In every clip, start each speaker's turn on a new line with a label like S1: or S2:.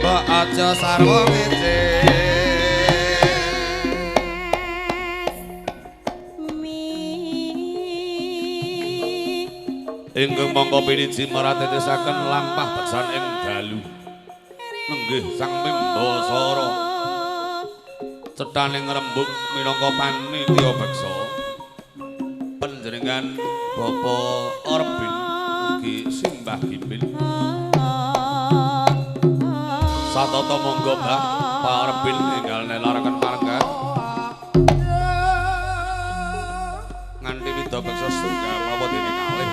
S1: Mbok aja sarwa ngece. Ingkang mongko piniji maratetesaken lampah beksan ing dalu. Nenggih Sang Mimbasara. Cethaning rembug minangka panitia beksa. Panjenengan Bapak Orbin ugi Simbah Gimbin. Satata monggo Mbah Pak Orbin enggal nelaraken marga. Nganti wida beksa setunggal menapa dene kalih.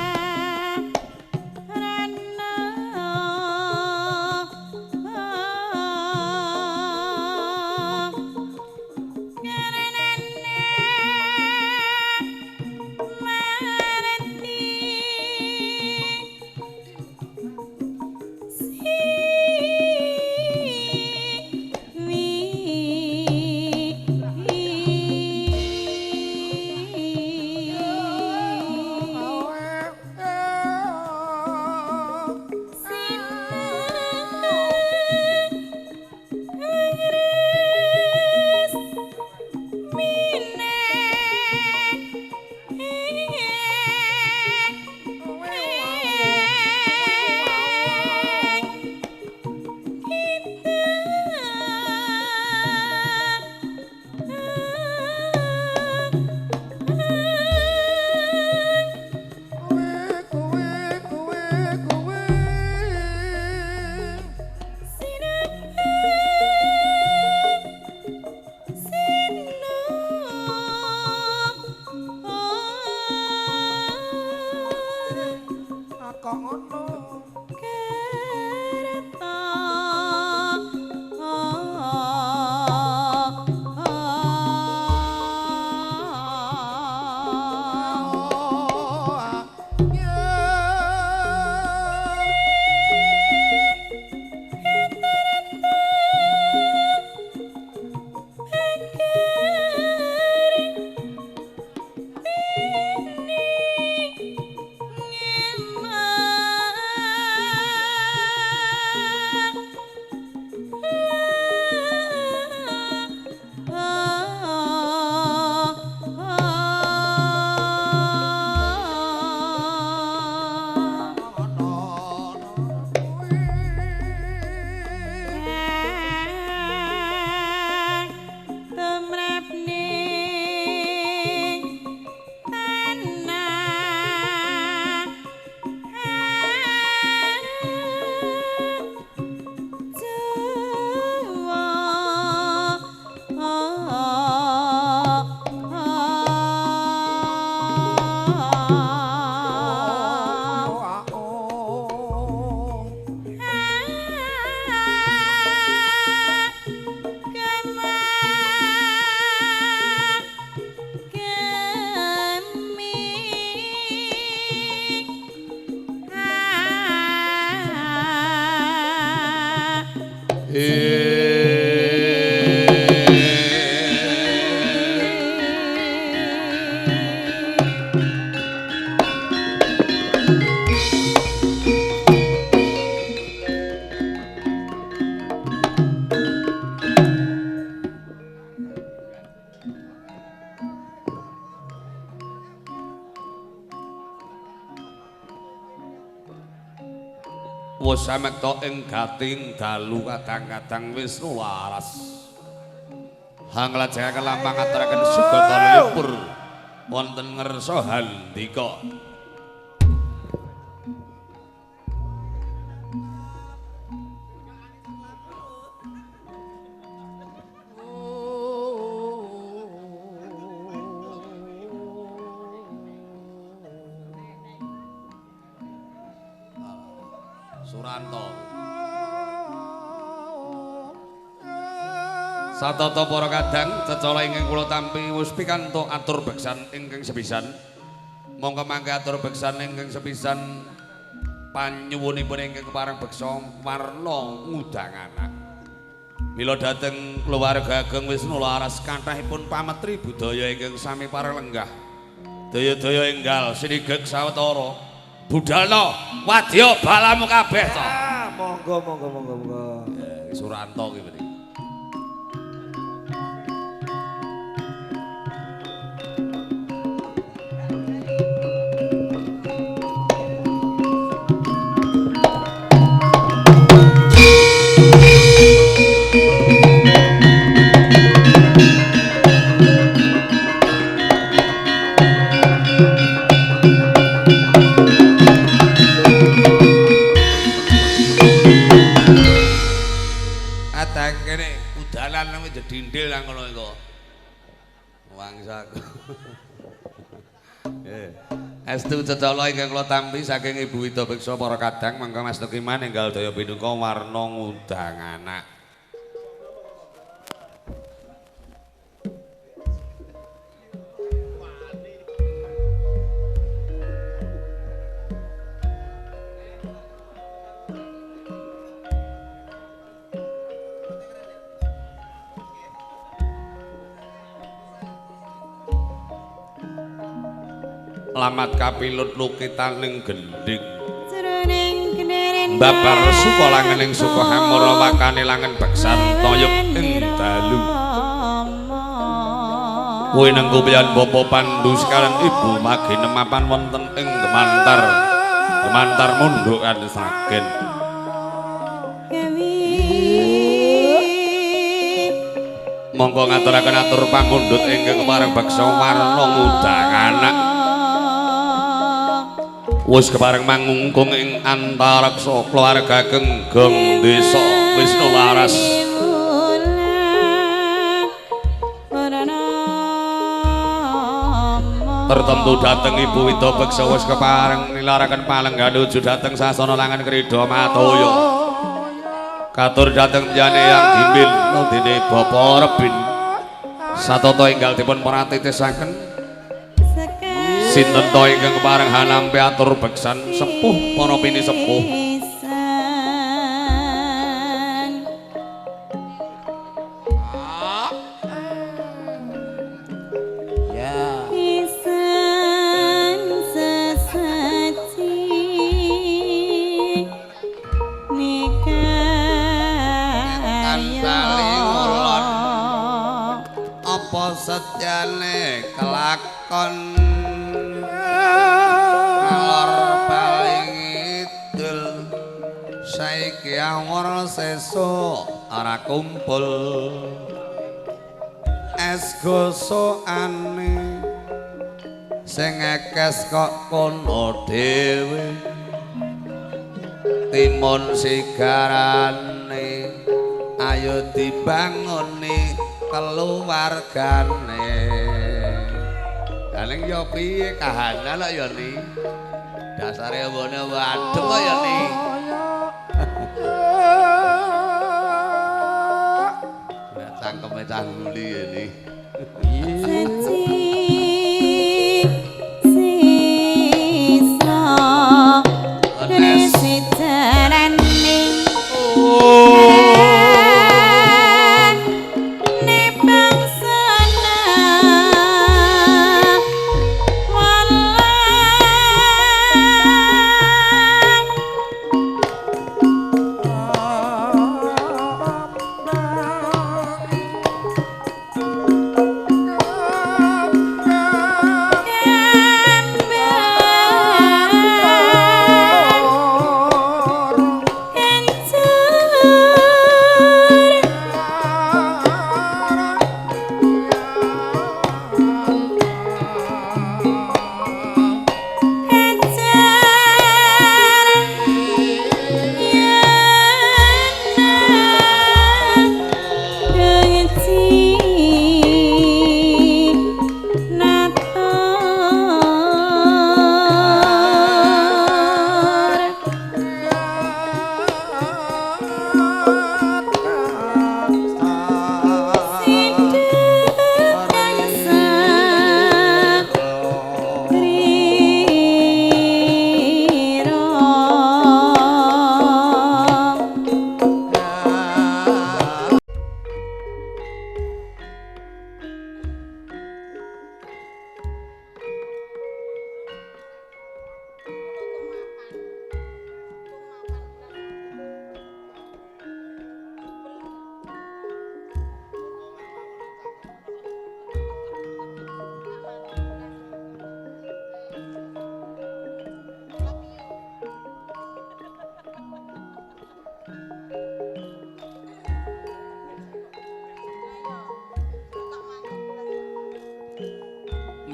S1: Samekta ing gating dalu kadang-kadang Wisnu waras. Hanglajengaken lampah ngaturaken sugata lelipur wonten ngersa handika. Suranto. Satata para kadang cecala ingkang kula tampi wis pikantuk atur beksan ingkang sepisan. Monggo mangke atur beksan ingkang sepisan panyuwunipun ingkang kepareng beksa warna ngudang anak. Mila dhateng keluarga ageng Wisnu Laras kathahipun pametri budaya ingkang sami pareng lenggah. Daya-daya enggal sinigek sawetara. Budalna wadya balamu kabeh to.
S2: Monggo monggo monggo monggo.
S1: Suranto ki mriki. Jedindil nang ngono iku. Wangsaku. Estu cecala ingkang kula tampi saking Ibu Wida Beksa para kadang mangka Mas Tukiman enggal daya pinuka warna ngundang anak. Lamat kapilut lukitaning gendhing babar suka langening suka hamura wakane langen beksan toyok ing dalu kuwi nengku piyan bapa Pandu sekalian ibu magi nemapan wonten ing Gemantar Gemantar mundhukan Sragen. Monggo ngaturaken atur pamundhut ingkang kepareng beksa warna ngundang anak. Wis kepareng mangungkung ing antareksa keluarga genggong desa Wisnu Laras. Tertentu dhateng Ibu Wida Beksa wis kepareng nilaraken palenggan nuju dhateng sasana langan krida matoya. Katur dhateng jane yang gimbin dene Bapak Rebin. Satata enggal dipun pratitisaken. Sinten to ingkang kepareng hanampi atur beksan sepuh para pini sepuh.
S2: Ya.
S1: Apa setyane kelakon ngalor paling idul saiki awor sesuk ora kumpul es gosokane sing ekes kok kono dhewe timun sigarane ayo dibangoni keluargane. Daling yo piye kahanan kok ya ni. Dasare mbone wadem kok ya ni. Lah cangkeme cah nguli ya ni.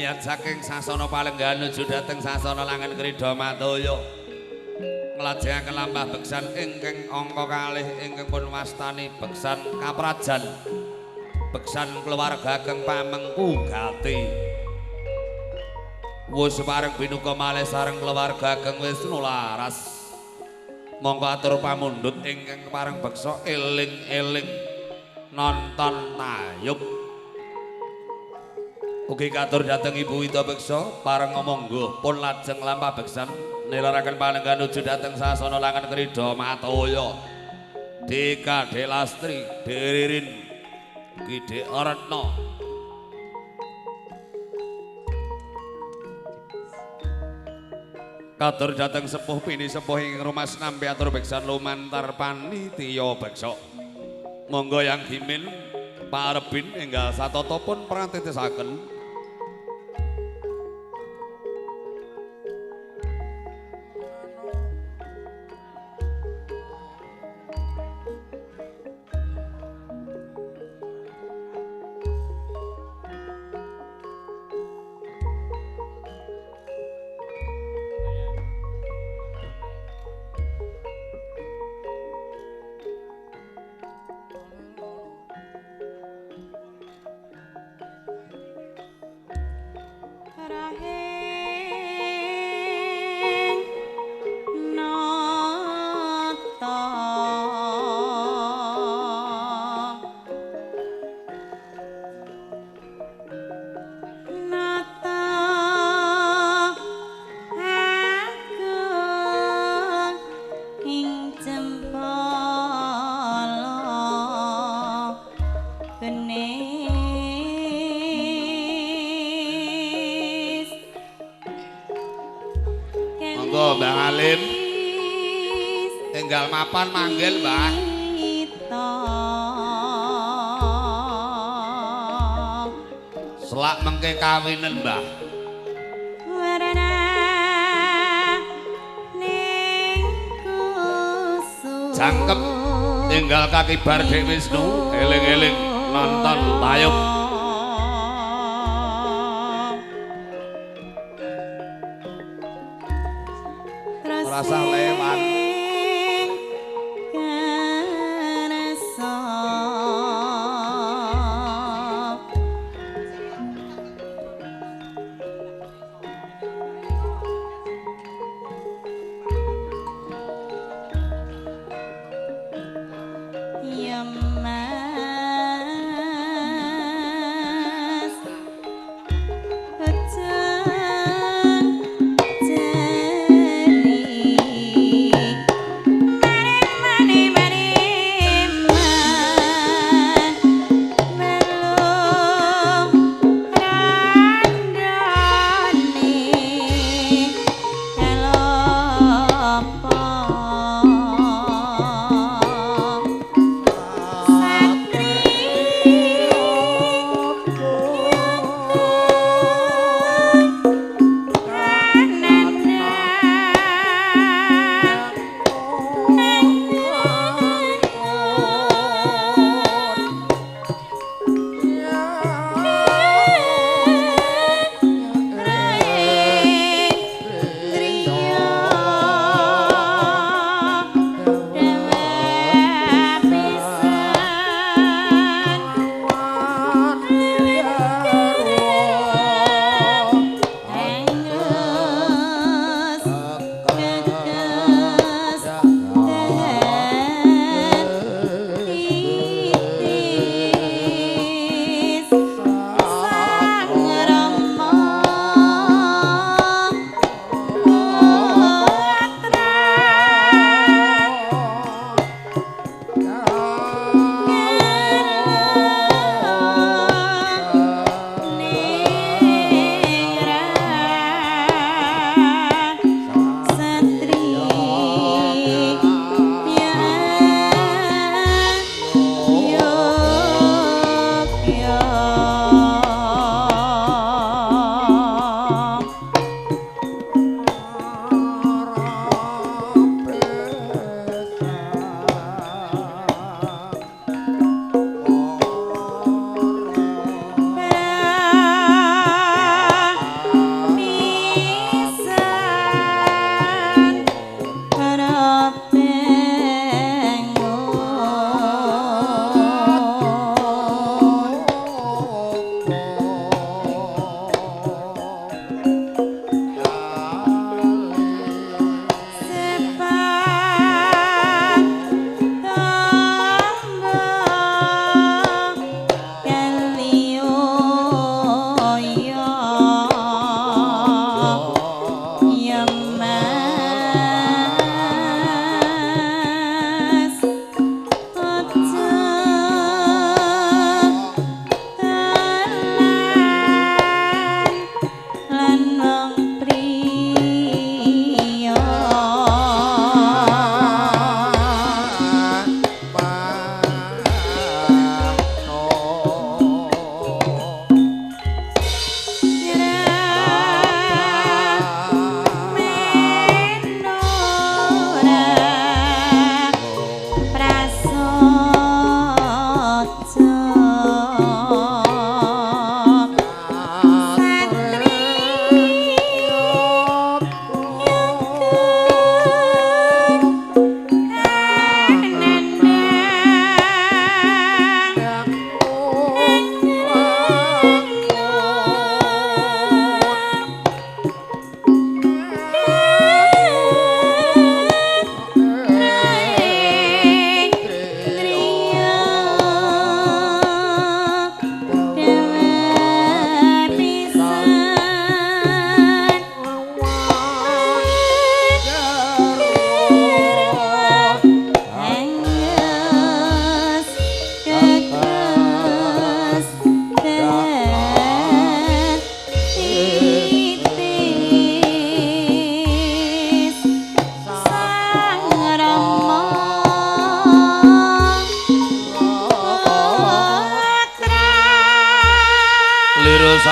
S1: Miyat saking sasana palenggahan nuju dhateng sasana Langen Krida Matoya. Nglajengaken lampah beksan ingkang angka kalih ingkang pun wastani beksan kaprajan. Beksan keluarga ageng pamengku gati. Wus pareng binuka malih sareng keluarga ageng Wisnu Laras. Monggo atur pamundhut ingkang kepareng beksa eling-eling nonton tayub. Ugi katur dhateng Ibu Wita Beksa pareng monggo pun lajeng lampah beksan nilaraken palenggahan nuju dhateng sasana Langen Krida Matoya. Dika Delastri, Deririn, Gide Retno. Katur dhateng sepuh pini sepuh ing rumas nampi atur beksan lumantar panitia beksa. Monggo yang gimin Pak Arbin enggal satata pun pratitisaken. Monggo Mbah Alim. Tinggal mapan manggil, Mbah. Selak mengke kawinen, Mbah. Jangkep tinggal kakibar Dek Wisnu, eling-eling nonton tayub. Rasa lewat.
S3: Ya Mas, hujan jeri.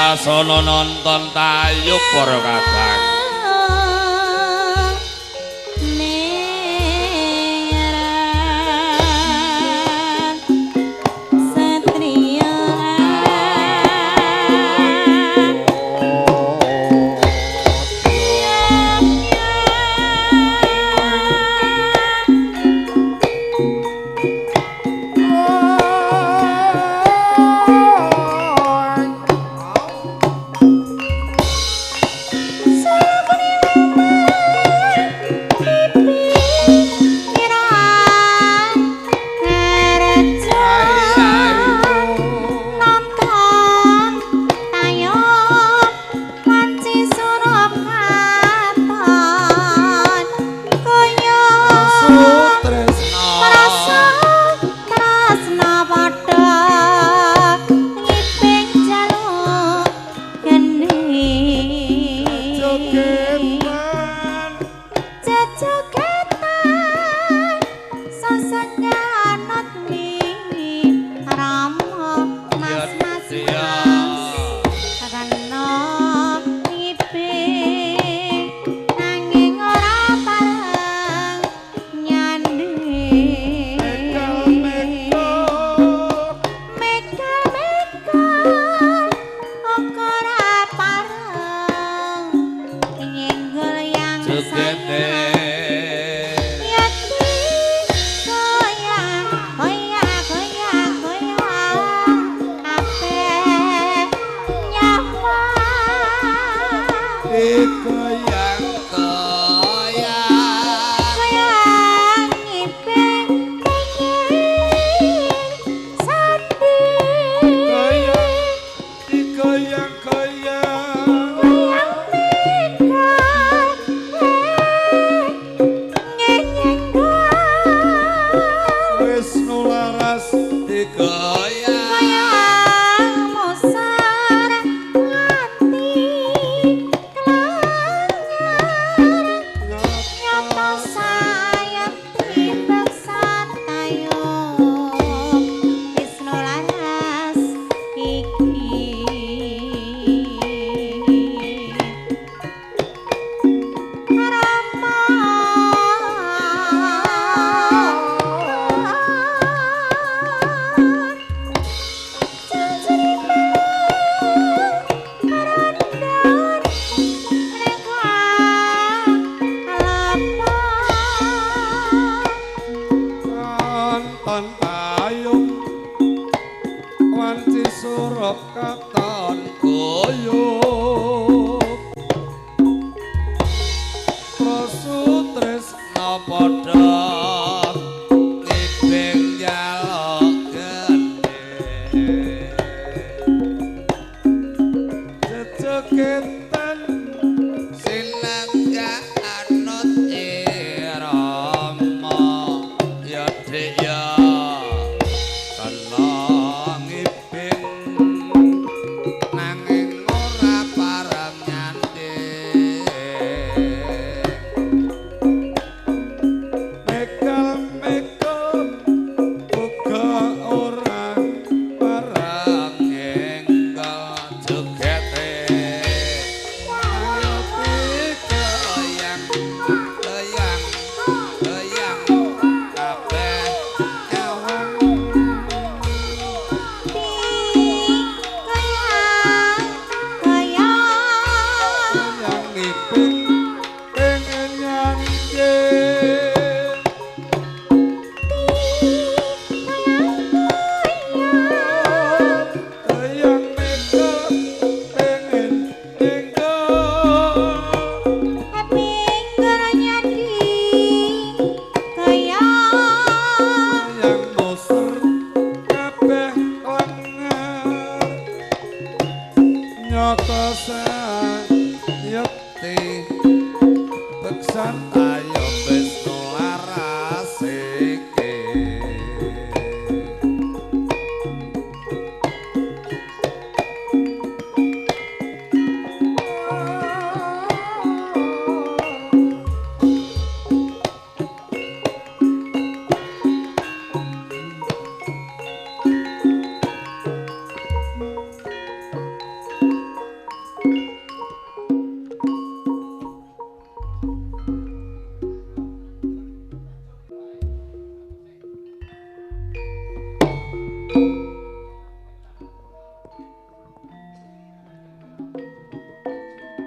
S1: Sasana nonton tayub para kadang.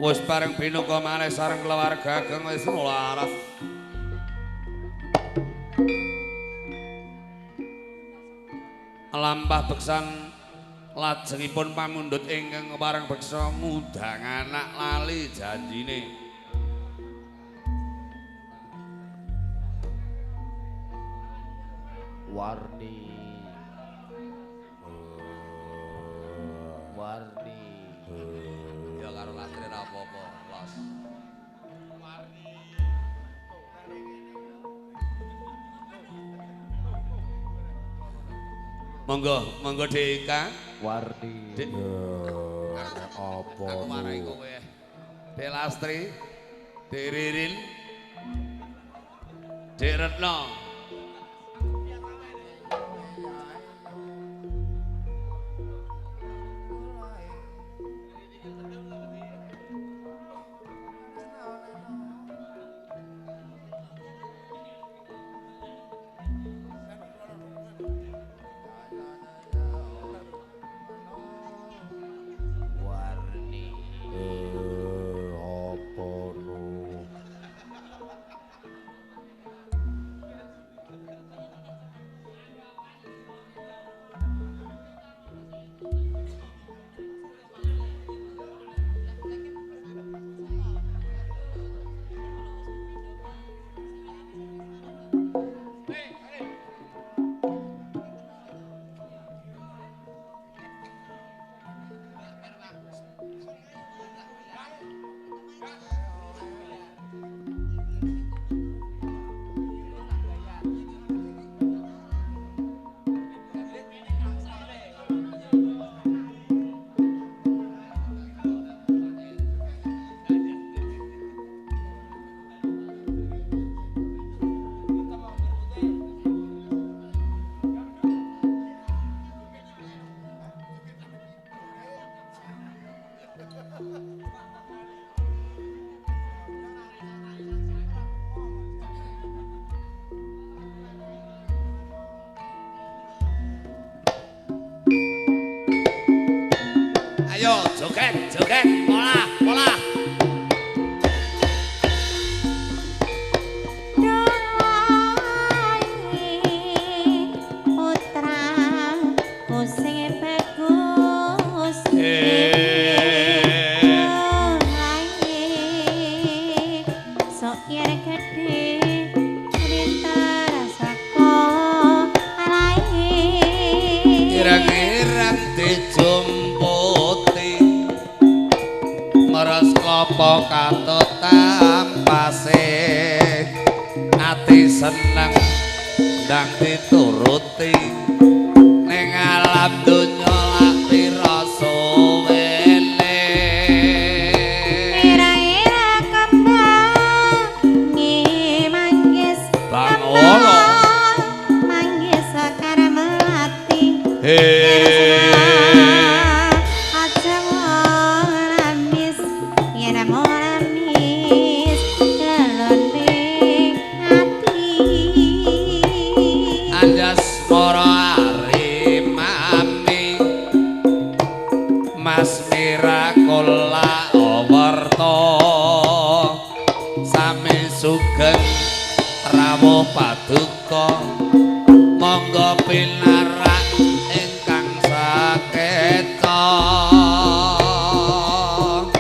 S1: Wis bareng binuka maneh sareng keluarga ageng wis laras. Lampah beksan lajengipun pamundhut ingkang kepareng beksa ngundang anak lali janjine.
S2: Warni. Warni.
S1: Ya karo lastri ora apa-apa, los. Monggo, monggo Dek.
S2: Warni.
S1: Dek.
S2: Apa?
S1: Aku marahi kowe. Dek Lastri, Dek Ririn, Dek Retno. Ayo joget, joget, pola, pola.
S3: Putra sing bagus. Sok yen gedhe pinter saka alae.
S1: Ireng-ireng dijumputi meres klopo katut tampase ati seneng ndang dituruti ning alam donya lak pira suwene.
S3: Ira-ira kembang manggis
S1: Bang ono
S3: manggis sekar melati.
S1: Mas Mirakola Awarta sami sugeng rawuh paduka monggo pinarak ingkang sakeca.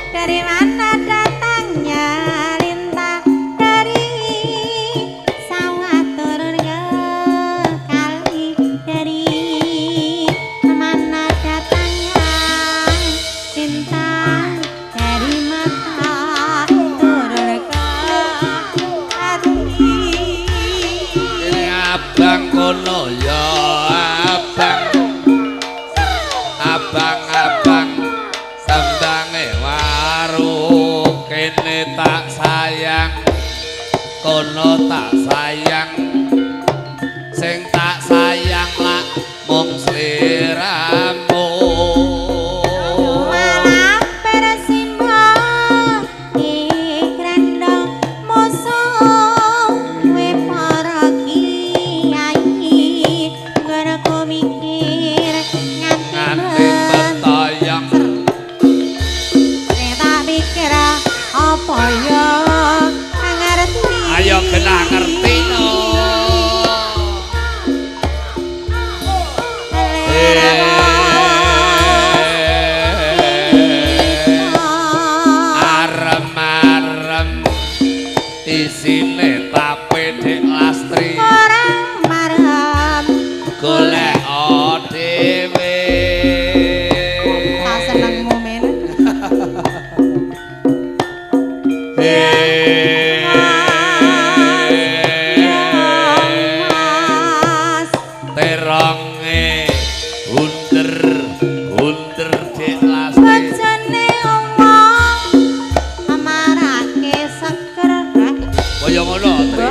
S3: Dari mana datangnya lintah dari sawah turun ke kali, dari mana datangnya cinta dari mata turun ke hati.
S1: Ini abang kono ya abang, abang-abang sembange waru kene tak sayang kono tak sayang sing tak sayang lak mung sliramu.
S3: Malah persimbah ikrandong musuh we para kiai nggonku mikir nganti
S1: Nganti
S3: men
S1: betayang
S3: sing tak pikir
S1: Lastri
S3: Kurang marem
S1: golek dhewe.
S3: Tak senengmu men. Mas
S1: Teronge bunder bunder Dik Lastri.
S3: Bojone wong amarake seger.
S1: Kaya ngono Tri.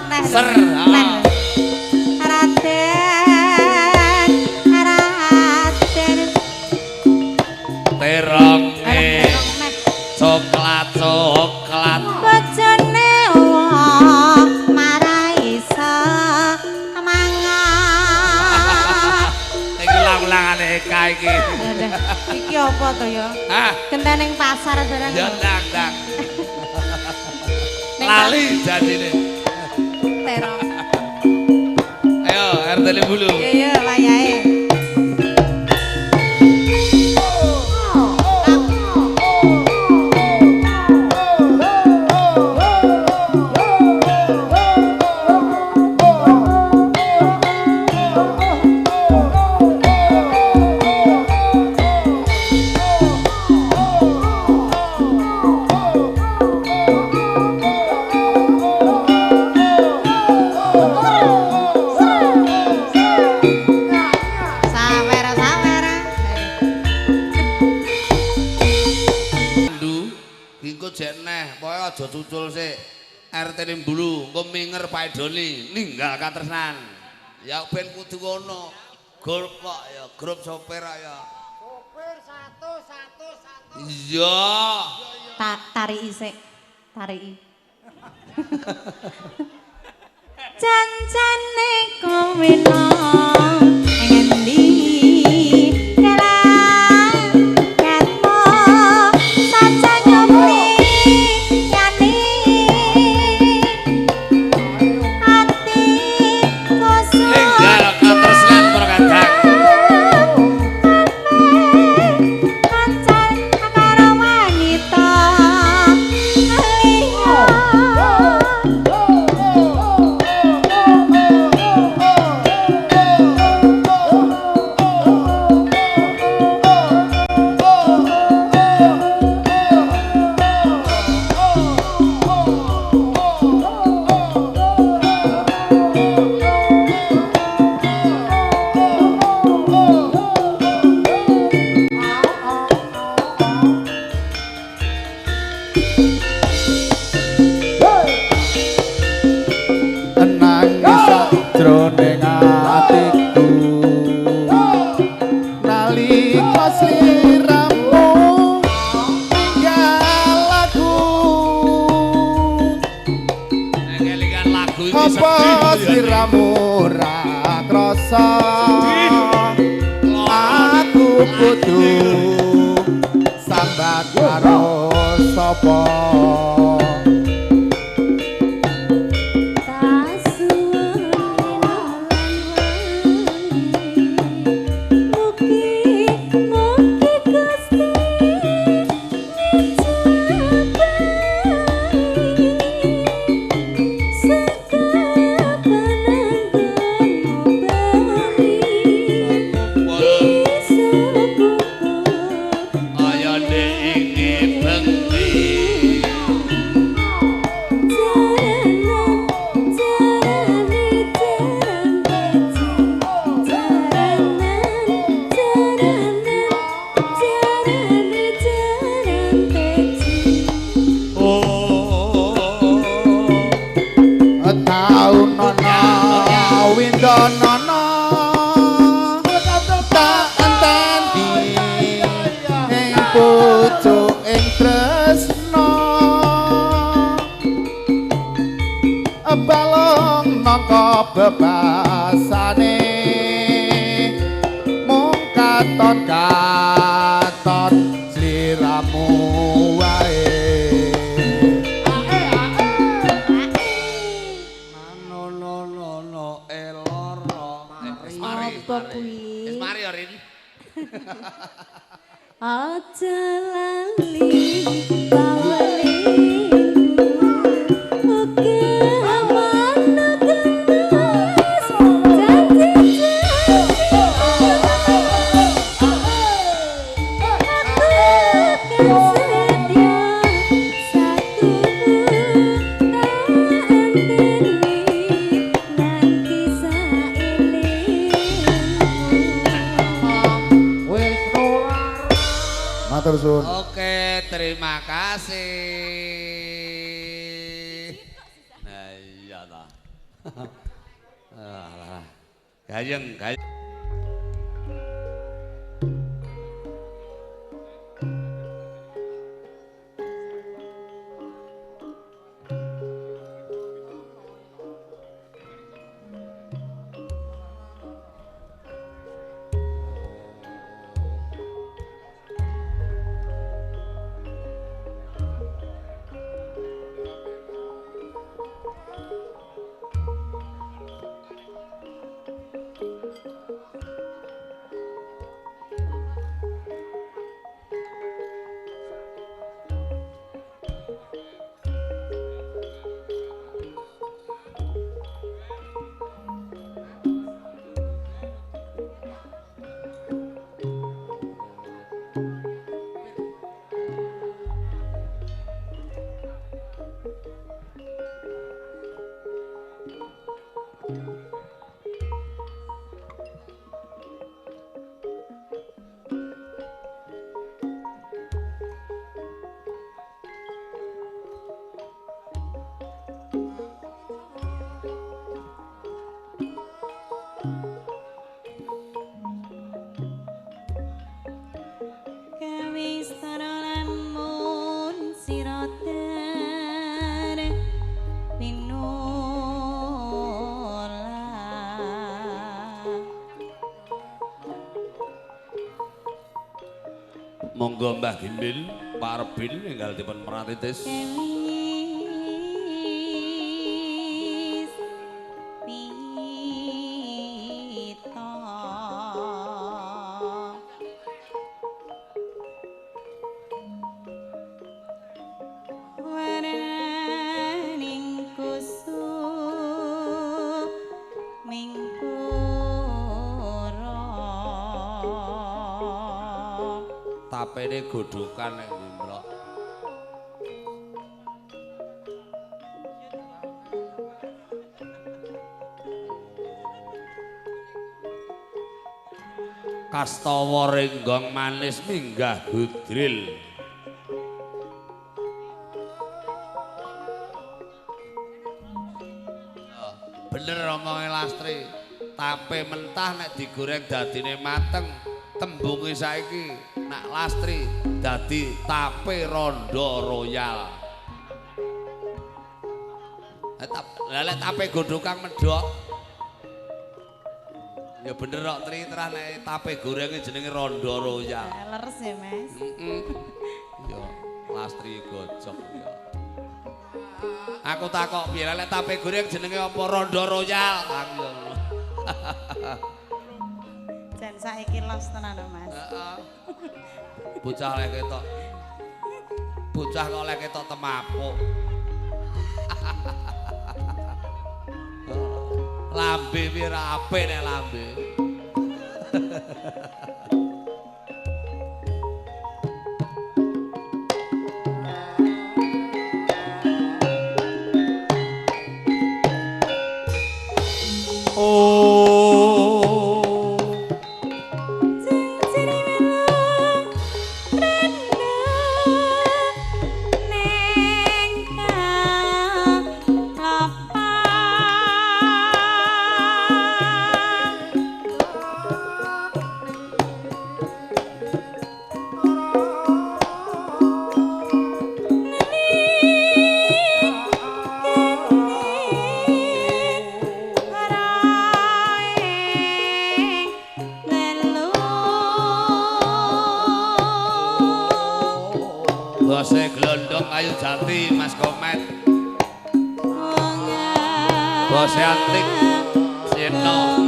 S3: Neh,
S1: Ser,
S3: neh.
S1: ah.
S3: Raden, Raden.
S1: Teronge
S3: Neh.
S1: coklat coklat.
S3: Bojone wong marai semangat.
S1: Iki ulang-ulangane Eka iki.
S3: Aduh, iki apa to ya?
S1: Hah?
S3: Genten ning pasar barang.
S1: Ya ndang ndang.
S3: Ning
S1: Lali jadine.
S3: Terong.
S1: Ayo RT Bulu.
S3: Iya iya wayahe. Sawer sawer.
S1: Ndu, engko jek neh, pokoke aja cucul sik. RT Bulu, engko minger Pak Doni ninggal katresnan. Ya ben kudu ngono. Grup kok ya, grup sopir kok ya.
S4: Sopir 1 1 1.
S1: Iya.
S3: Tariki sik. Tariki. Jancane kowe nang ngendi? Kelaketmu saja nyemriyane. Ati kosong.
S1: Ninggal katresnan para kadang.
S3: Kancan karo wanita liya.
S5: Nangis sajroning atiku nalika sliramu ninggal aku.
S1: Nek kelingan lagu iki
S5: Apa
S1: sedih.
S5: sliramu ora krasa aku kudu sambat karo sapa?
S1: Kaya ndek iki bengi. Oh.
S5: Tau nono windonono tak enteni ing pucuk ing tresno balung nangka bebasane mung katon katon sliramu wae.
S1: No no no no eloro. Wis mari.
S3: Apa kuwi?
S1: Wis mari ya, Rin.
S3: Aja lali pawelingku.
S5: Matur suwun.
S1: Oke, terima kasih. Nah, iya ta. Alah. Gayeng, gayeng. Monggo Mbah Gimbil, Pak Arbin enggal dipun pratitis. Tapene godhokan nek ndemplok. Kastawa renggong manis minggah gudril. Bener omonge Lastri. Tape mentah nek digoreng dadine mateng. Tembunge saiki nak Lastri dadi tape rondo royal. Lah lek tape godhokan medhok. Ya bener kok Tri, terah nek tape gorenge jenenge rondo royal.
S3: Leres ya, Mas.
S1: Heeh. Ya Lastri gojok ya. Aku takok piye lek tape goreng jenenge apa rondo royal? Aku ya ngono.
S3: Jan saiki los tenan, Mas.
S1: Heeh. Bocah lek ketok. Bocah kok lek ketok temapuk. Lambe piye ra apik nek lambe. Bose glondong kayu jati Mas Komet. Bose antik Seno.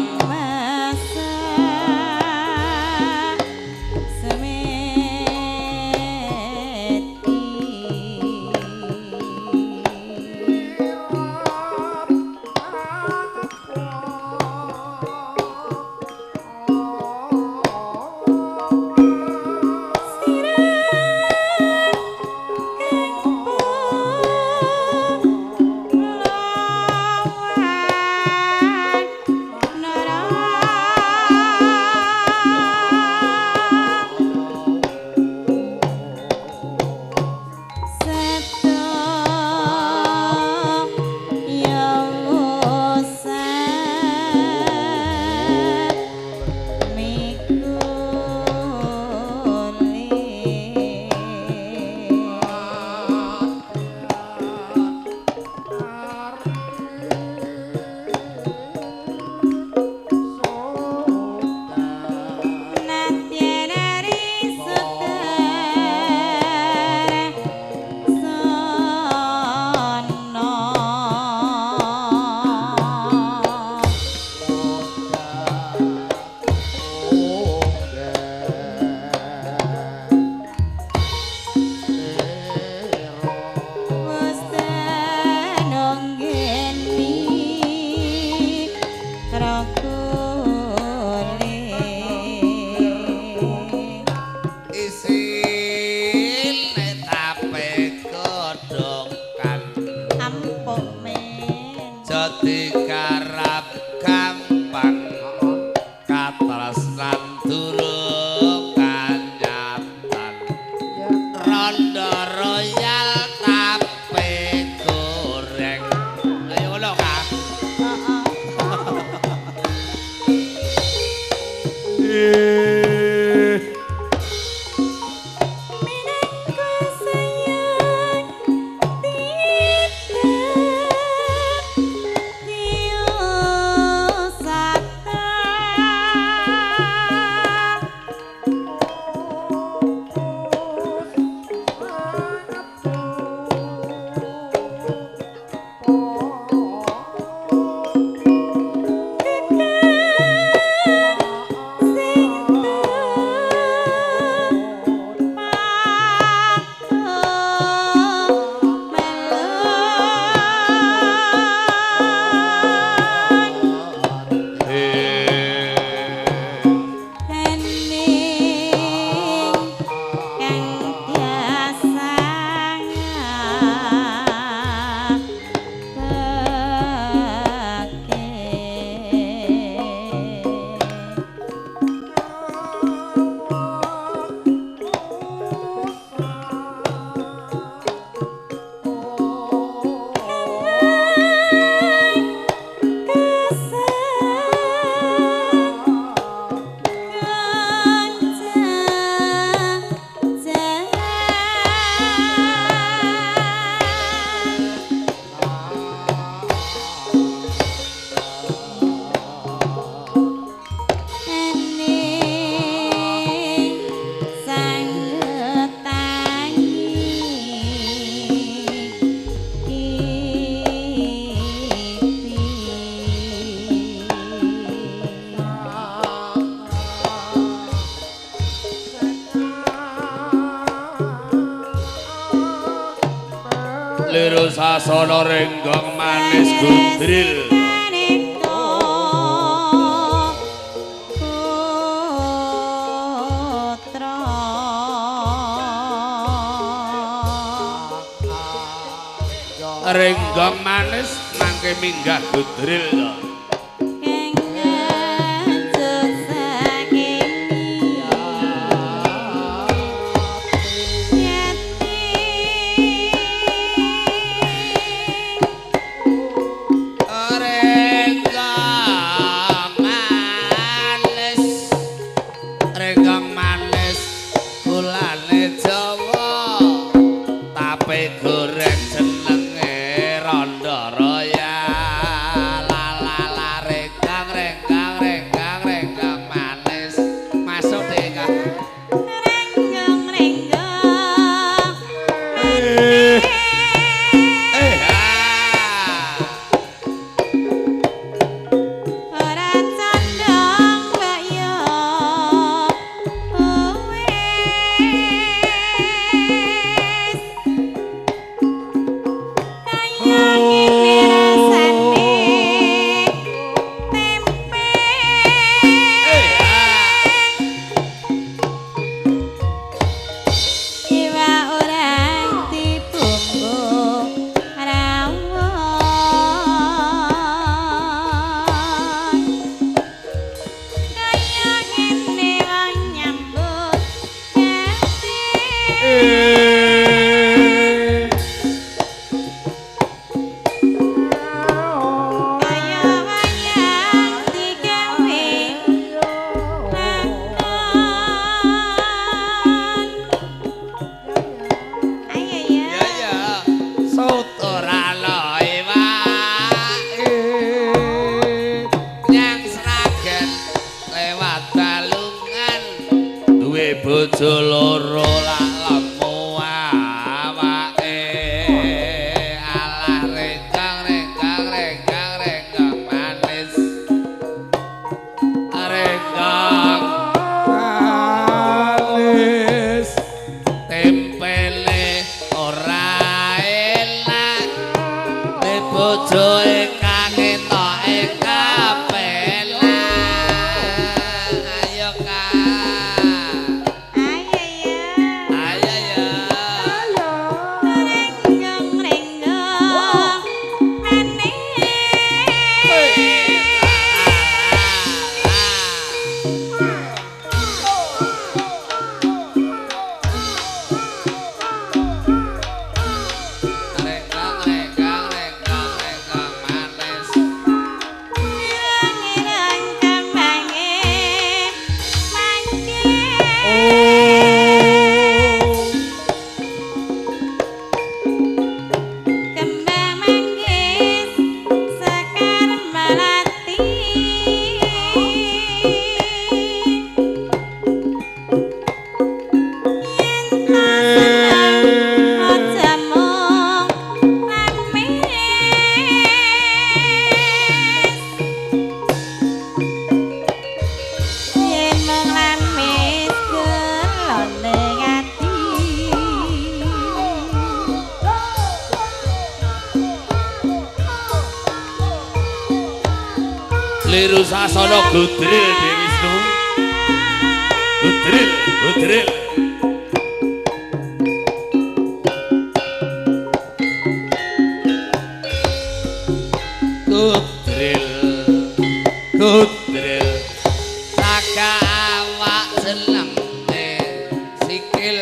S1: Aja digarap gampang katresnan durung kanyatan rondo royal tape goreng. Ayo ngono Kang.
S3: Minangka sayang tidak diusata.
S1: Liru sasana renggong manis gundril. Renggong manis mangke minggah gundril to. Renggong manis, renggong manis gulane Jawa, tape goreng jenenge rondo royal. La la la renggong renggong renggong renggong manis. Masuk deh Kak.
S3: Renggong renggong
S1: Eh ha.
S3: Ora condong mbak yo wis kaya ngene rasane tempe.
S1: Eh ha.
S3: Iwa orang dibumbu rawon. Kaya ngene wong nyambut gawe. Kaya wayang digawe lakon. Ayo ya.
S1: Ya ya. Soto ra ana iwake. Nyang Sragen lewat Balungan. Duwe bojo loro lak lemu awake. Alah renggong renggong renggong renggong manis. Renggong manis. Tempele ora enak. Nek bojoe kangetoke kepenak. Ayo Kak.
S3: Ayo ya.
S1: Ayo ya.
S3: Renggong renggong manis.
S1: Liru Sasono Gudril Dewi Wisnu. Gudril, Gudril. Gudril, Gudril. Saka awak senenge sikil.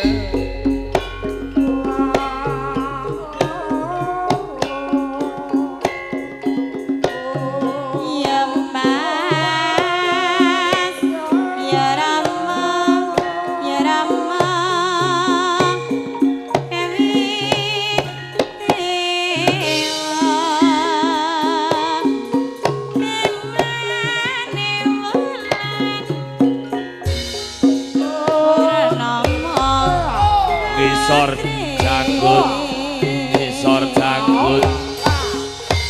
S3: Ya Mas, ya Rama, ya Rama, Dewi Dewa, Nemane wulan Purnama.
S1: Ngisor janggut, ngisor janggut.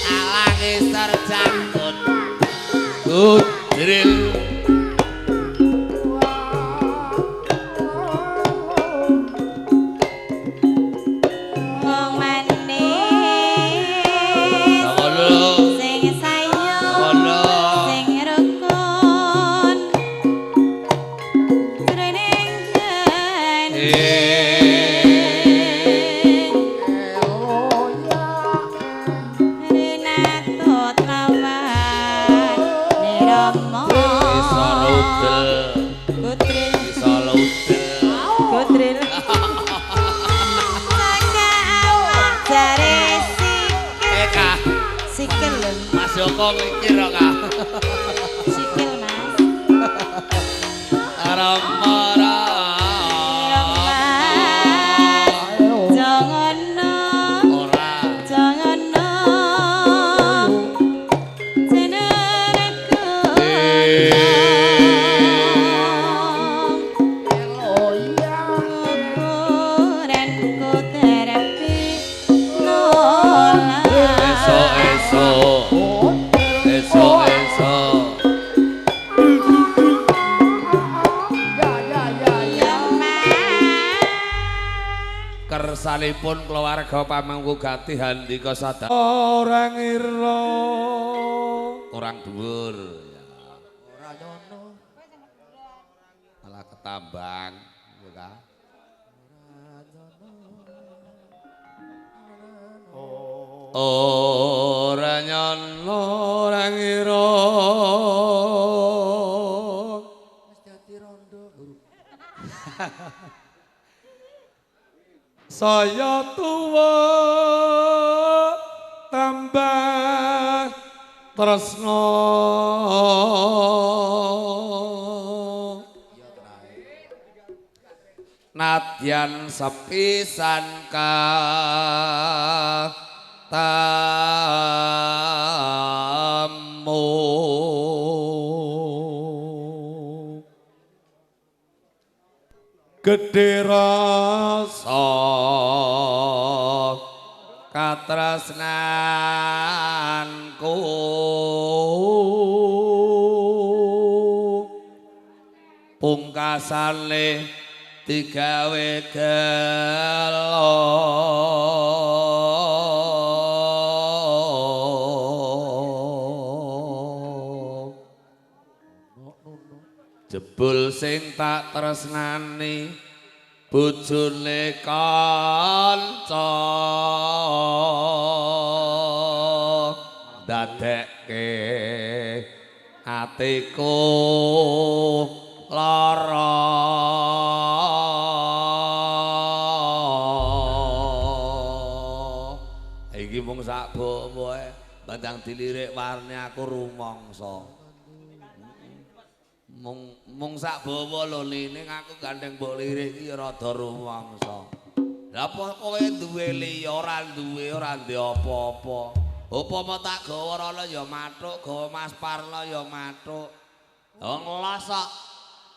S1: Alah ngisor janggut. Gudril.
S3: Wong manis
S1: Ngono.
S3: sing sayang
S1: Ngono.
S3: sing rukun jroning geni. Renato tlawan nirama.
S1: Ngisor udel,
S3: Gudril,
S1: ngisor udel.
S3: Gudril. Saka awak jare sikil.
S1: Eh Kak,
S3: Sikil lho,
S1: Mas Joko mikir kok Kak.
S3: sikil Mas.
S1: Rama Rama.
S3: Mas, jangan
S1: Ora.
S3: jangan jenengku. Ukuranku terapi nolak.
S1: Esok esok. Esok esok.
S3: Ya Mas.
S1: Kersanipun keluarga pamangku gati handika sadar. Orang ira. Orang dhuwur ya.
S4: Ora nyono.
S1: Malah ketambang ya Kak. Ora nyono ora ngira.
S4: Wis dadi rondo.
S1: Saya tuwa tambah tresno. Nadyan sepisan katamu. Gedhe rasa katresnanku pungkasane digawe gelo. Jebul sing tak tresnani bojone kanca dadekke atiku lara. Iki mung sak bawae bandang dilirik warne aku rumangsa. Mung sak bawa lho ning aku gandeng mbok lirik iki rada rumangsa. Lah apa kowe duwe liya ora duwe ora ndek apa-apa. Upama tak gawa rono ya mathuk, gawa Mas Parno ya mathuk. Wong los kok.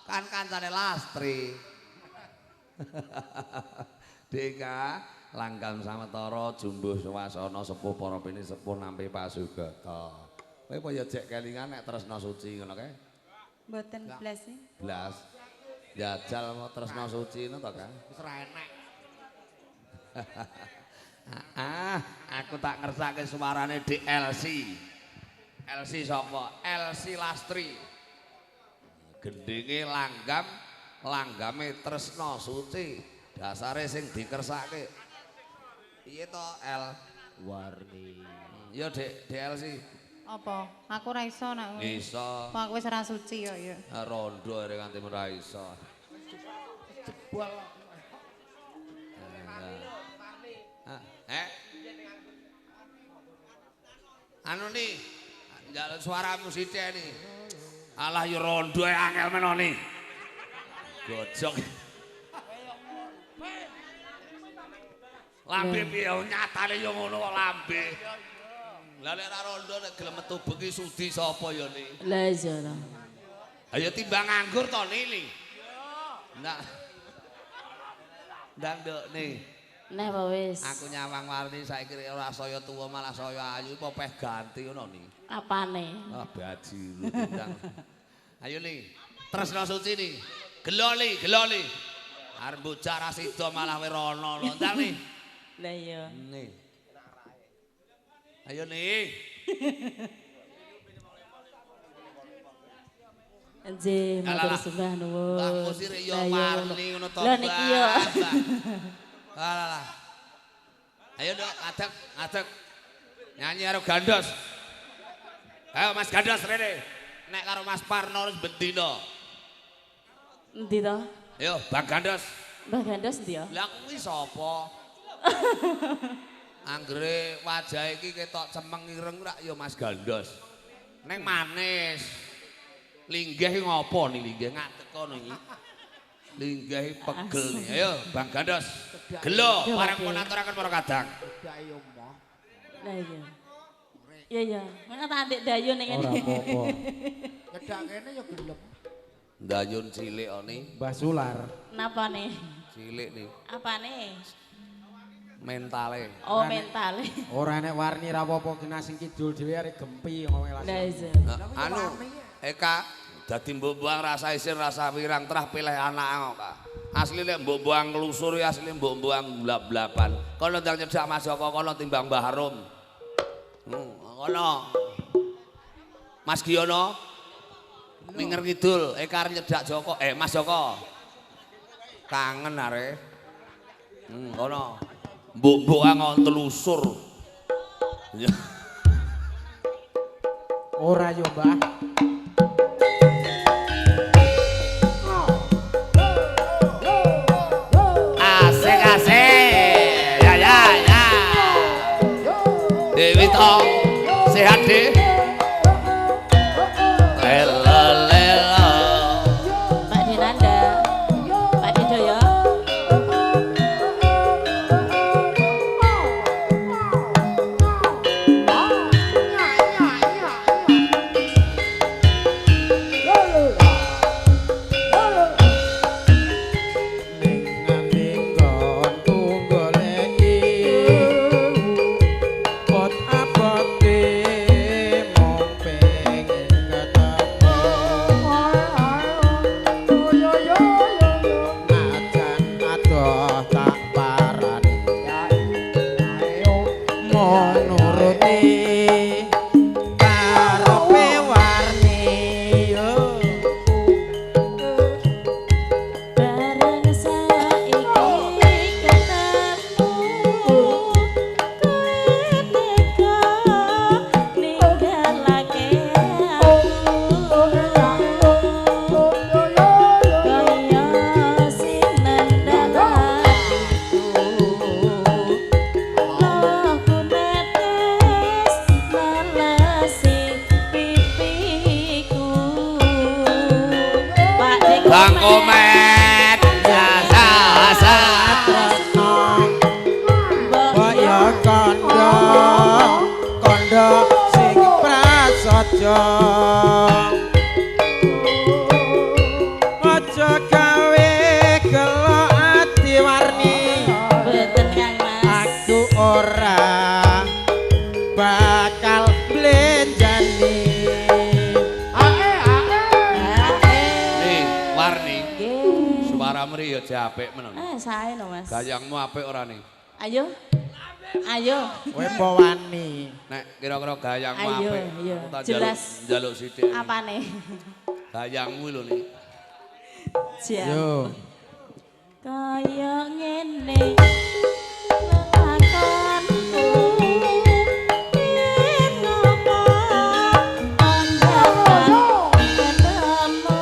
S1: Kan kancane Lastri. Deka langgam sawetara jumbuh swasana sepuh para pini sepuh nampi pasugata. Kowe apa ya jek kelingan nek tresna suci ngono kae?
S3: Mboten blas.
S1: Blas. Jajal mau tresna suci ngono to, Kang?
S4: Wis ora enek.
S1: Ah, aku tak ngersake suarane DLC. LC sapa? LC Lastri. Gendinge langgam, langgame tresna suci, dasare sing dikersake. Piye to L?
S2: Warni.
S1: Ya Dek, DLC.
S3: Apa? Aku ora iso nak ngono.
S1: Iso.
S3: Wong aku wis ora suci kok ya.
S1: Rondo arek nganti ora iso.
S4: Jebol.
S1: Eh? Anu nih, njaluk suaramu sithik nih. Alah ya rondo angel menoni. Gojok. Lambe piye nyatane ya ngono kok lambe. Lah nek ora rondo nek gelem metu bengi sudi sapa ya ni?
S6: Lah iya to.
S1: Ayo timbang nganggur to ni. Ndak. Ndang nduk ni.
S6: Neh apa wis?
S1: Aku nyawang Warni saiki ora saya tuwa malah saya ayu apa peh ganti ngono ni.
S6: Apane?
S1: Ah bajiru ndang. Ayo ni. Tresna suci ni. Geloli, geloli. Arep bocah ra sida malah werono lho. Ndang ni.
S6: Lah iya.
S1: Nih. Ayo nih.
S6: Nggih, matur sembah nuwun.
S1: Mbah Musir ya Warni ngono to.
S6: Lah niki yo.
S1: Alah. Ayo nduk, ngadeg, ngadeg. Nyanyi karo Gandos. Ayo Mas Gandos rene. Nek karo Mas Parno wis bendina.
S6: Endi to?
S1: Ayo Bang Gandos.
S6: Mbah Gandos endi ya?
S1: Lah kuwi sapa? Anggere wajah iki ketok cemeng ireng rak ya Mas Gandos. Neng manis. Linggih iki ngopo nih linggih ngadeg kono iki. Linggih pegel nih. Ayo Bang Gandos. Gelo pareng pun aturaken para kadang.
S4: Cedhake yo moh.
S6: Lah iya. Iya iya, mana tak antik dayun ning
S5: Ora
S6: ngene.
S5: apa-apa.
S4: Cedhak kene yo gelem.
S1: Dayun cilik oni.
S5: Mbah Sular.
S6: Napa nih?
S1: Cilik nih.
S6: Apane?
S1: Mentale.
S6: Oh, mentale.
S5: Ora nek Warni ra apa-apa kena sing kidul dhewe arek gempi ngomong
S6: Lah
S5: langsung.
S6: iya.
S1: Nah, anu Eka dadi mbok-mbokan rasa isin rasa wirang terah pilih anak kok Kak. Asli nek mbok-mbokan nglusuri asli mbok-mbokan blap-blapan. Kono ndang nyedak Mas Joko kono timbang Mbah Harum. Kono. Mas Giono minger kidul Eka arep nyedak Joko Mas Joko. Kangen arek. Kono. Mbok-mbokan kok telusur.
S5: Ora yo, Mbah.
S1: Asik asik. Ya ya ya. Dewi to sehat deh. Lelo lelo.
S6: Pak Dinanda. Pak Dido ya.
S5: Ning ngendi nggonku goleki pot abote mung pengen ketemu. Najan adoh tak parani mung nuruti karepe Warni yo.
S6: Bareng saiki ketemu kowe tega ninggalake aku kaya sing nendang atiku loku netes melesi pipiku. Pak Dek
S1: Bang Komet. Sa sa.
S5: Tresno mbok yo kandha kandha sing prasaja aja gawe gelo ati Warni.
S6: Mboten Kang Mas.
S5: Aku ora bakal blenjani.
S1: Nih Warni.
S6: Nggih.
S1: Suaramu ya apik menono.
S6: Eh, sae no Mas.
S1: Gayangmu apik ora nih?
S6: Ayo. Ayo.
S5: Kowe apa wani?
S1: Nek kira-kira gayangmu
S6: Ayo,
S1: apik.
S6: iya.
S1: Aku tak
S6: Jelas.
S1: njaluk sithik.
S6: Apane?
S1: Gayangmu lho nih.
S6: Siap.
S5: Yo.
S6: Kaya ngene lelakonku yen ngopo andhapan ketemu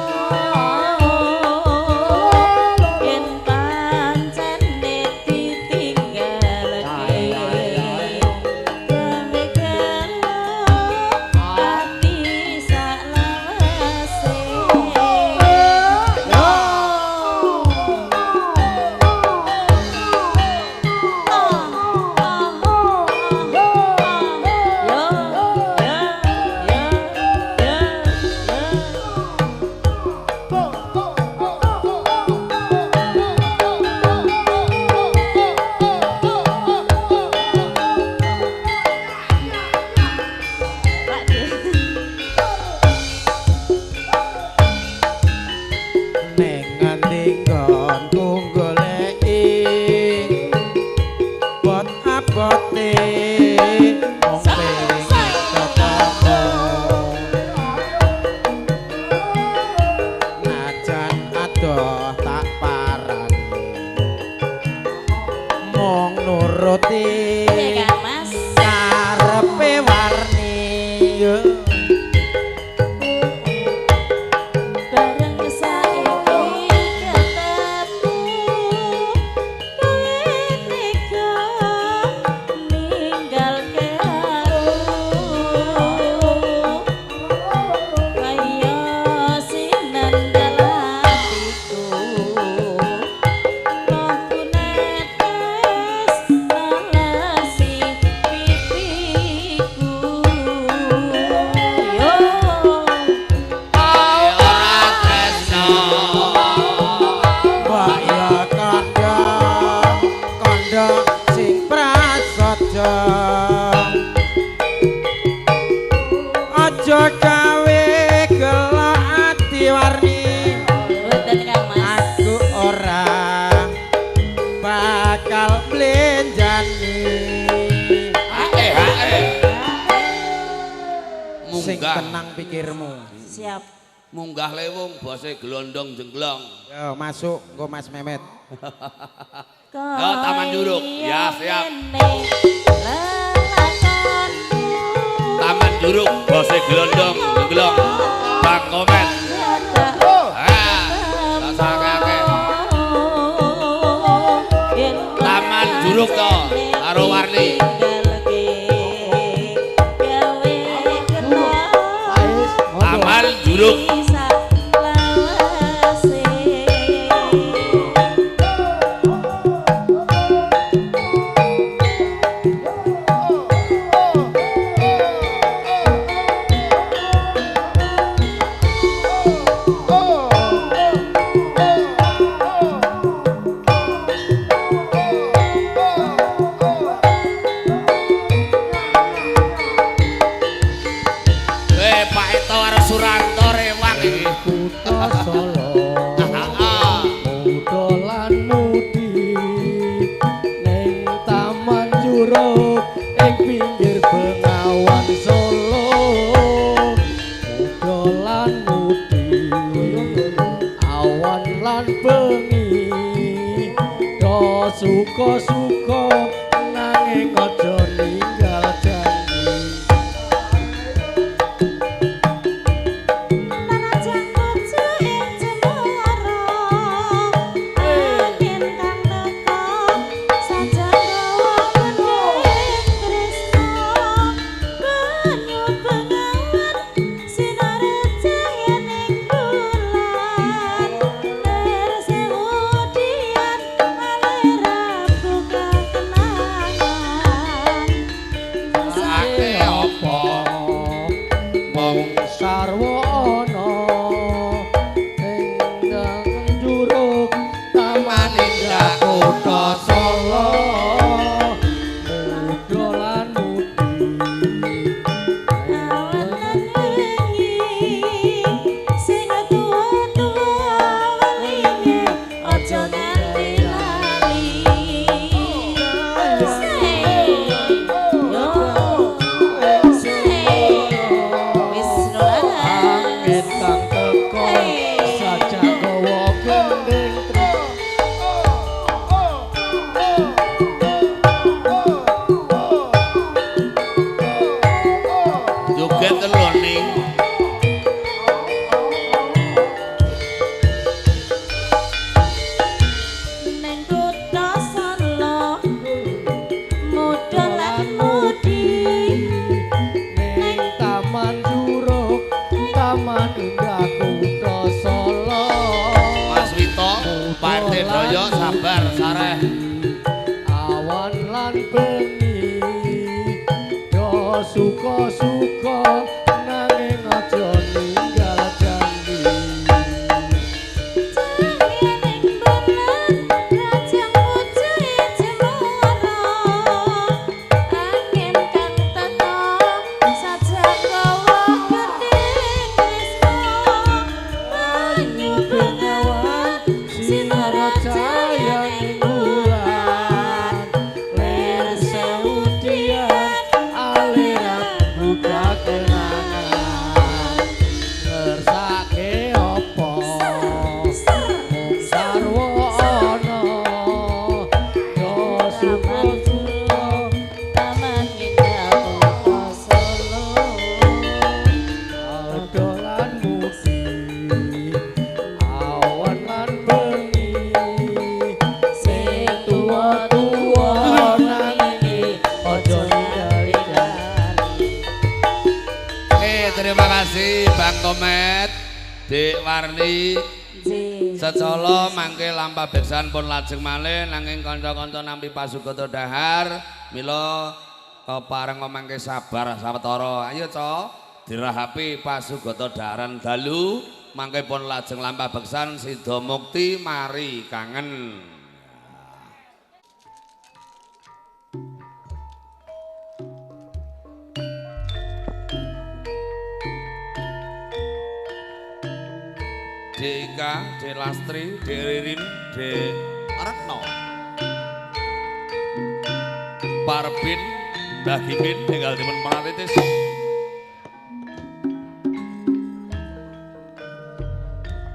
S6: yen pancene ditinggalke gawe gelo ati saklawase.
S5: Ning ngendi nggonku goleki bot abote wong pengen ketemu najan adoh tak parani mung nuruti
S6: Iya kan, Mas?
S5: karepe warni yo.
S6: Bareng saiki ketemu kowe tega ninggalke aku kaya sinandal atiku rohku netes nalasi pipiku yo.
S1: Ora tresno.
S5: Mbak ya kandha kandha sing prasaja aja gawe gelo ati warni
S6: Mboten Kang Mas.
S5: aku ora bakal blenjani
S1: Hae hae.
S5: sing
S1: Munggah.
S5: tenang pikirmu.
S6: Siap.
S1: Munggah lewung bose glondong jenglong.
S5: Yo masuk engko Mas Memet.
S1: Yo, Taman Juruk. Ya, siap. Taman Juruk bose glondong jenglong. Bang Komet. Ah, tak sakake. Taman Juruk to karo Warni. Taman Juruk. Eh, Pak Eto karo Suranto rewang iki.
S7: Kutha Solo muda lan mudi ning Taman Juruk ing pinggir Bengawan Solo muda lan mudi awan lan bengi do suka-suka nanging aja ninggal janji.
S6: Bukan.
S1: Joget lho ning.
S6: Ning kutha Solo muda lan mudi
S7: Ning Taman Curug, Taman Indah Kutha Solo.
S1: Mas Wito, Pak RT Doyo sabar sareh.
S7: Awan lan bengi do suka-suka nanging aja ninggal janji.
S6: Ning bulan rajang putih jemara angin kang teka sajak gawa gending tresno banyu bengawan sinara
S7: Cahyaning wulan lir seudian aliran buka kenangan ngersake apa mung sarwa ana do suka-suka
S6: Taman Indah Kutha Solo
S7: dolan musi awan lan bengi sing tuwa-tuwa nanging aja ninggal janji.
S1: Oke, terima kasih Bang Komet, Dik Warni.
S6: Nggih.
S1: Secala mangke lampah beksan pun lajeng malih nanging kanca-kanca nampi pasugata dahar mila kepareng mangke sabar sawetara. Ayo Ca, dirahapi pasugata daharan dalu mangke pun lajeng lampah beksan sida mukti mari kangen. Dik Ika, Dik Lastri, Dik Ririn, Dik Retno, Parbin, Mbah Gimin tinggal dipun pratitis.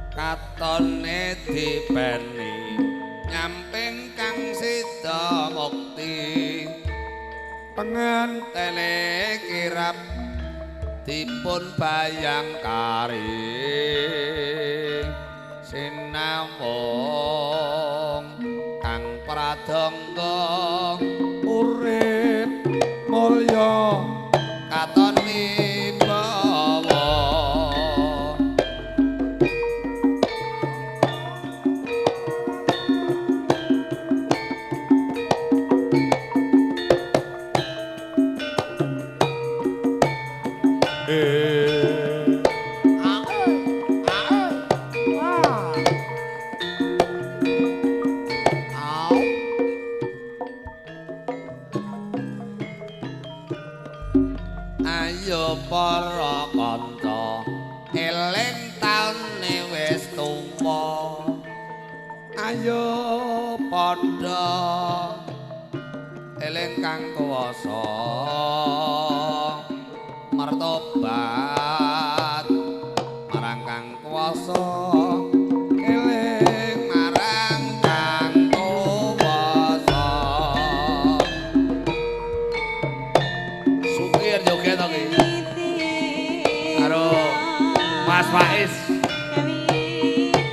S1: Katone dipeni nyamping kang sida mukti pengentene kirap dipun bayang kari sinawung kang pradangga
S7: Urip mulya
S1: katon wibawa. Ayo para kanca eling taune wis tuwa, ayo padha eling kang kuwasa martobat marang kang kuwasa, eling marang kang kuwasa. Sukir joget to ki karo Mas Faiz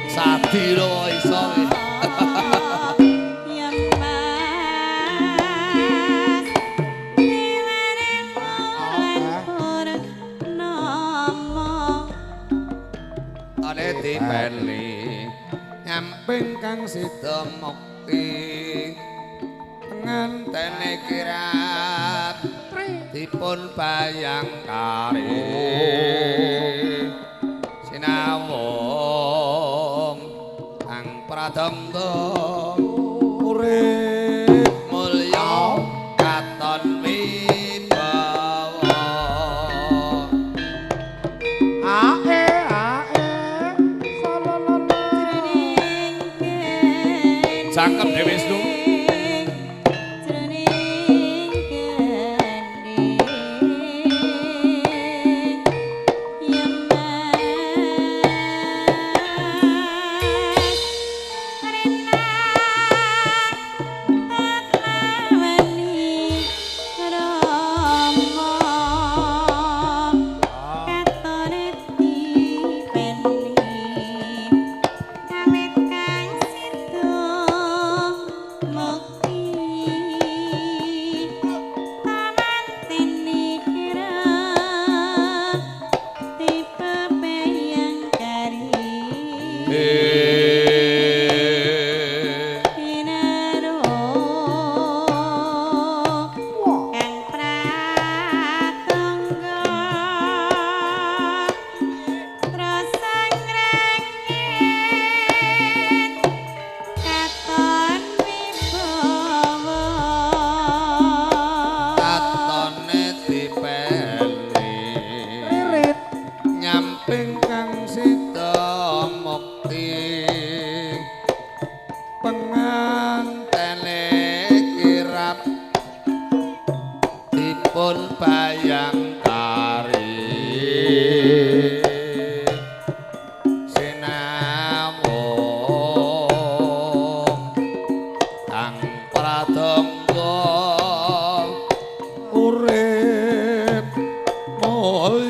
S1: Sadi lho iso ki. Ane dipeni nyamping kang sida mukti pengantene kirap dipun bayang kari sinawung kang pradangga
S7: urip
S1: mulya katon wibawa.
S4: Ae ae salalala.
S1: Cangkem Dewi Wisnu.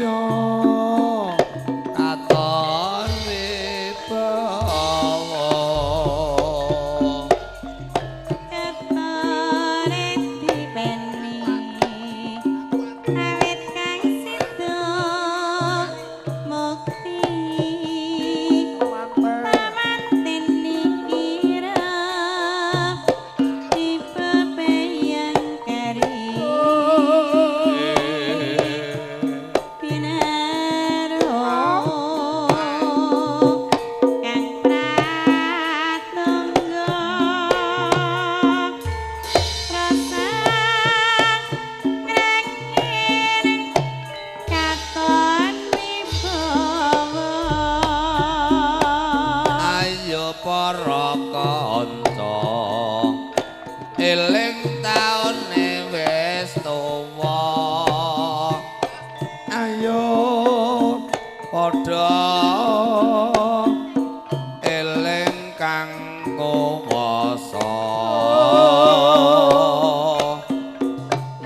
S4: Mulya
S1: katon wibawa
S3: Ketone dipeni awit kang sida mukti pamanten ira dipepeyang kari pinaro kang pratangga rasa ngrengin katon wibawa.
S1: Ayo para kanca eling taune wis tuwa
S4: ayo
S1: padha eling kang kuwasa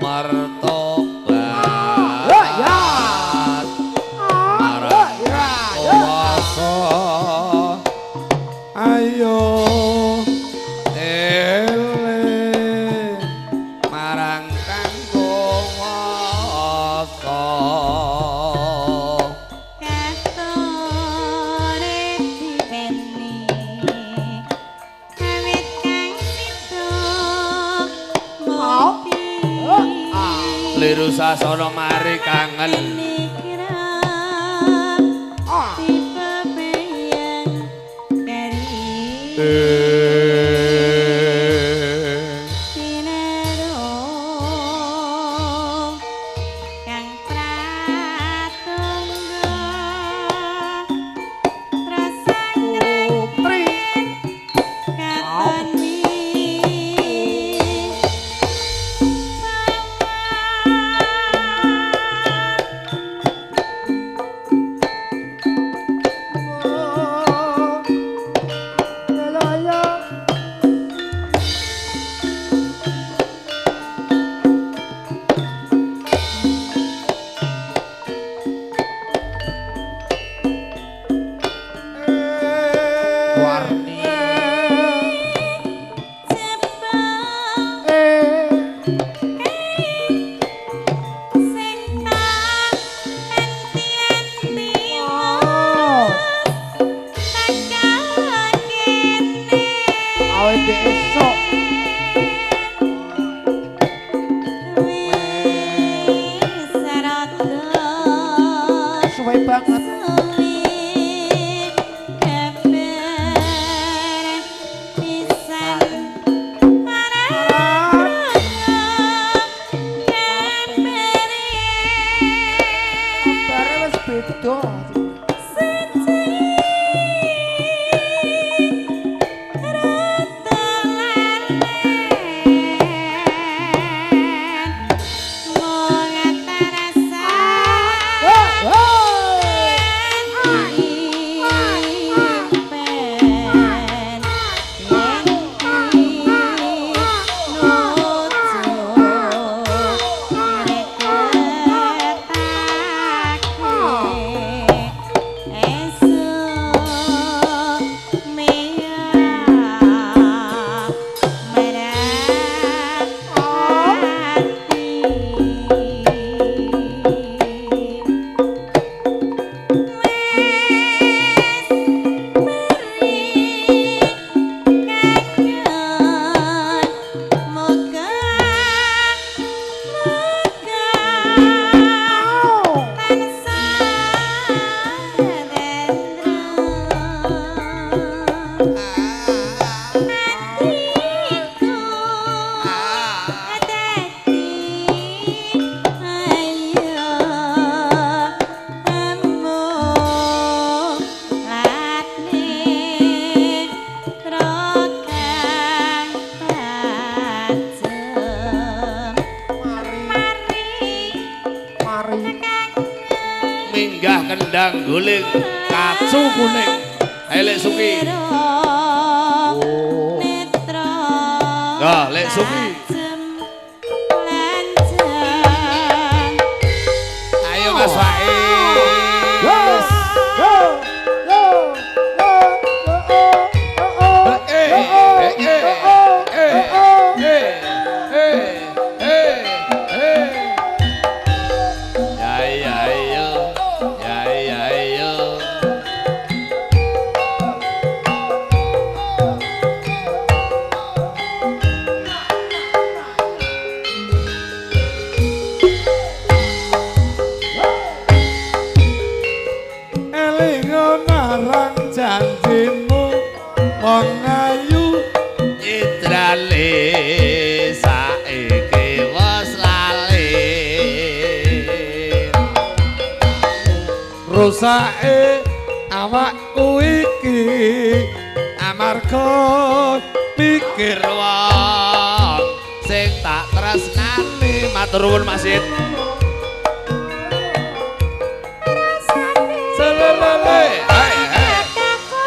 S1: martobat marang kuwasa
S4: ayo eling
S1: marang kang kuwasa.
S3: Katone dipeni awit kang sida mukti
S1: Liru sasana mari kangen
S3: dipepeyang kari pinaro kang pratangga rasa ngrengin katon
S2: Warni
S3: sing tak enti-enti tekan kene.
S4: Awet esok
S3: Wis rada
S4: suwe banget.
S3: Suwi kabar pisan
S4: Bare wis beda.
S1: Minggah kendang guling kacu kuning elek suki. Nah, lek suki. Ayo Mas Faiz.
S8: Marang janjimu wong ayu
S1: Idrale saiki wis lali.
S8: Rusake awakku iki amarga
S1: Pikir wong sing tak tresnani. Matur nuwun Mas Sid.
S8: Selelele
S1: Hai hai.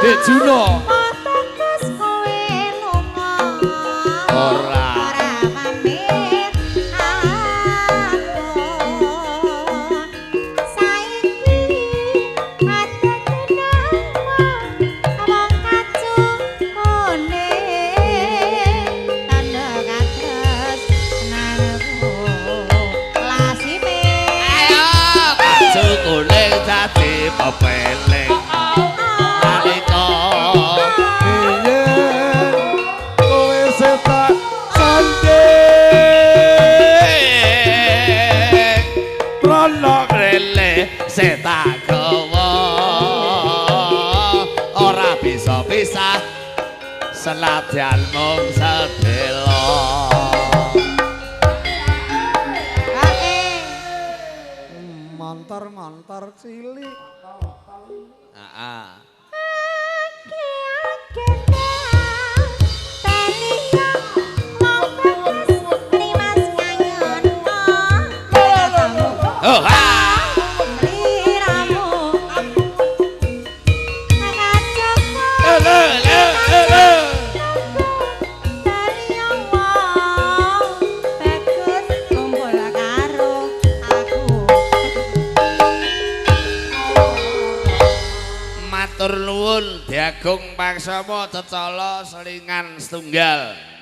S1: Dek Juno. Ora.
S3: Ora pamit aku. Saiki atetenang wong kacukune tandha katresnanku lasime.
S1: Ayo kacu kuning dadi pepeling nalika
S8: yen kowe setak sanding
S1: Krono rele setak gawa ora bisa pisah senadyan mung sedelo.
S3: Ae.
S8: Montor-montor cilik.
S1: Heeh. Oh ha. Le le le le. Matur nuwun Diagung Paksama cecala selingan setunggal.